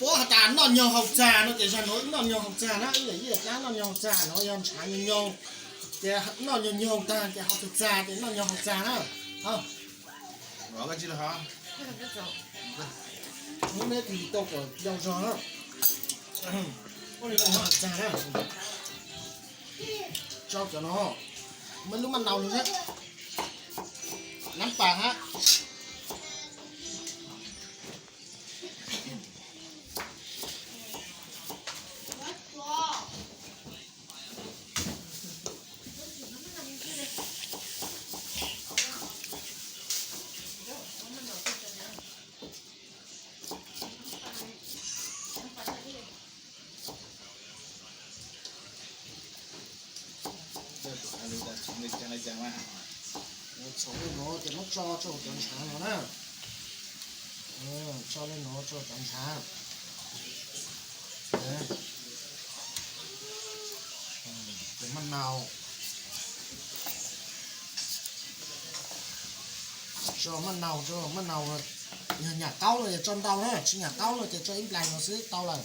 Ua has tas noj nyoog haus txag no ces zag nuav noj nyoog haus txag na, ib yam ib yam dlaab noj nyoog haus txag no yog ntshav nyoog nyoog, ces noj nyoog nyoog tag ces haus txag txag ces noj nyoog haus txag na. Hnub neb tig tau kom yau zog na. Ua li no haus txag na. Tso cov no, muaj lub maj nau no, nab pas hab. Txhoov li no ces muab tso rau cov ntshav no na. Tso li no rau cov ntshav. Cov maj nau, tso maj nau, tso maj nau, yog nyam qaub no ces tso ntau na, tsis nyam qaub no ces tso ib nplais no xwb tau lawm.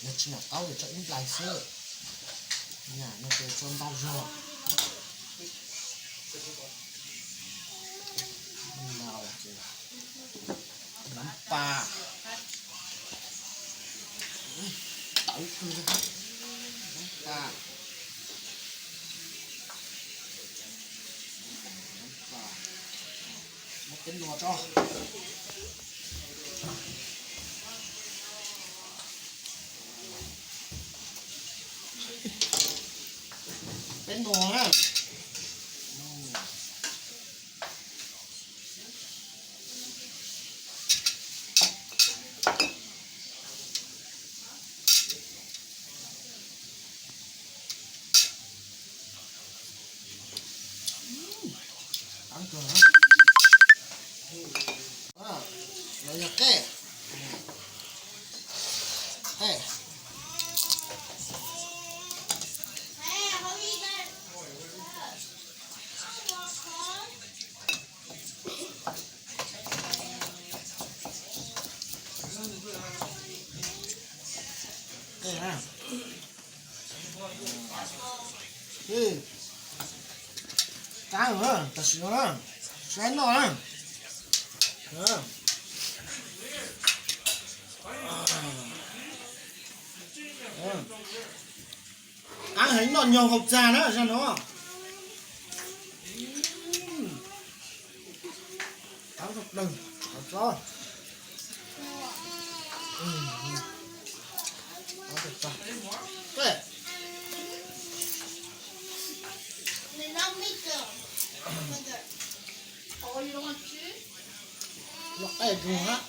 Yog tsis nyam qaub ces tso ib nplais xwb, nyam no ces tso ntau zog. Nab pas, nab pas, nab pas, muab peb nua tso. Peb nua na. Lawv yog qej, qej. Qaab, tam sim no na, saib noj na. Qaab heev, noj nyoog haus txag na zag no. Lub qej dug hab.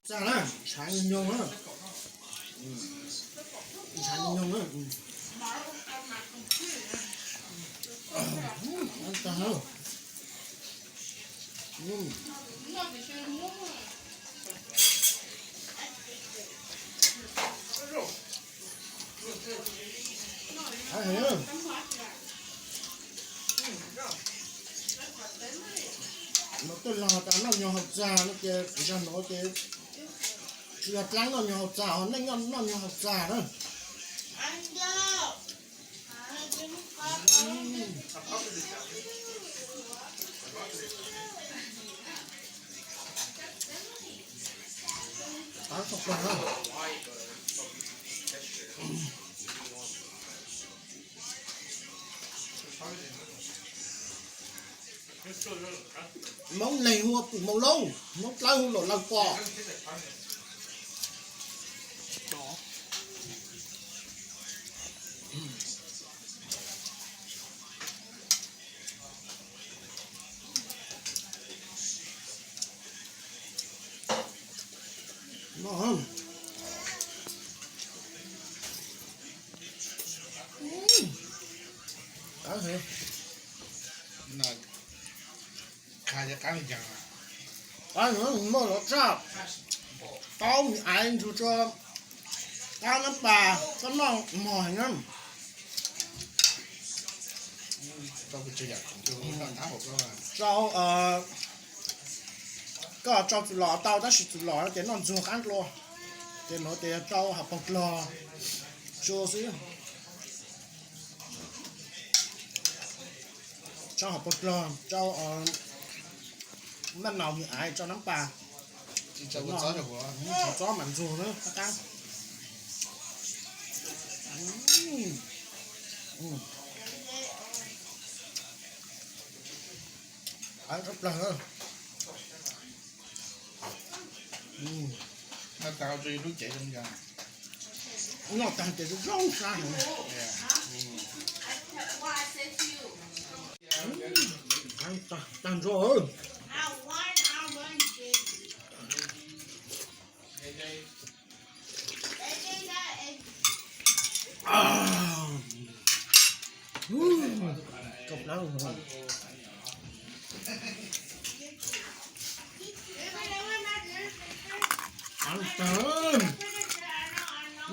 Txag na, ntshav nyoog nyoog na. Ntshav nyoog nyoog na. Txag na. Nov tej laug tas noj nyoog haus txag no ces zag nuav ces tsis yog dlaab noj nyoog haus txag, ho neej noj nyoog haus txag na. Moob neeg hu ua pum maum laub, Moob dlawb hu luam laug pos. Qab heev. Qab heev, muaj los txaj, taub me aiv ntxuag rua qab nab pas, koj noj mos heev na. Rau, koj rau txuj lom tau tab sis txuj lom no ces noj ntxuag qab dlua, ces nuav ces rau hauv paus dlog tsuas xwb. Rau hauv paus dlog, rau naj naus me aiv, rau nab pas, txhob mam ntxuag na qab qab. Qab tshaj plawg. Noj tag ces zoo zoo sab heev. Tag ntsuag.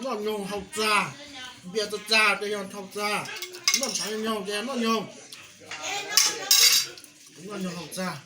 Noj nyoog haus txag, npias txag txag ces yog haus txag, noj ntshaav nyoog ces noj nyoog, noj nyoog haus txag.